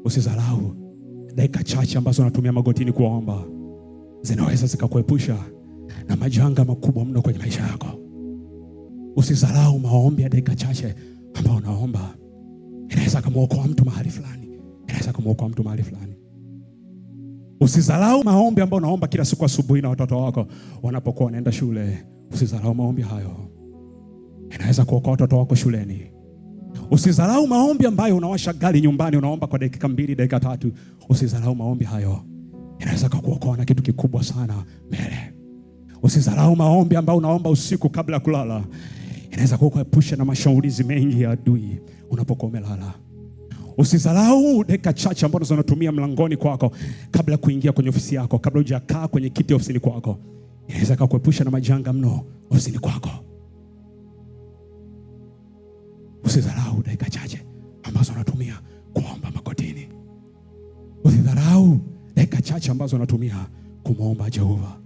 Usidharau dakika chache ambazo unatumia magotini kuomba, zinaweza zikakuepusha na majanga makubwa mno kwenye maisha yako. Usidharau maombi ya dakika chache ambayo unaomba, inaweza kumwokoa mtu mahali fulani, inaweza kumwokoa mtu mahali fulani. Usidharau maombi ambayo unaomba kila siku asubuhi na watoto wako wanapokuwa wanaenda shule. Usidharau maombi hayo, inaweza kuokoa watoto wako shuleni. Usidharau maombi ambayo unawasha gari nyumbani, unaomba kwa dakika 2, dakika 3. Usidharau maombi hayo, inaweza kukuokoa na kitu kikubwa sana mbele. Usidharau maombi ambayo unaomba usiku kabla ya kulala, inaweza kukuepusha na mashambulizi mengi ya adui unapokuwa umelala. Usidharau dakika chache ambazo unatumia mlangoni kwako kabla kuingia kwenye ofisi yako, kabla hujakaa kwenye kiti ofisini kwako, inaweza kukuepusha na majanga mno ofisini kwako. Usidharau dakika chache ambazo unatumia kuomba magotini. Usidharau dakika chache ambazo unatumia kumwomba Jehova.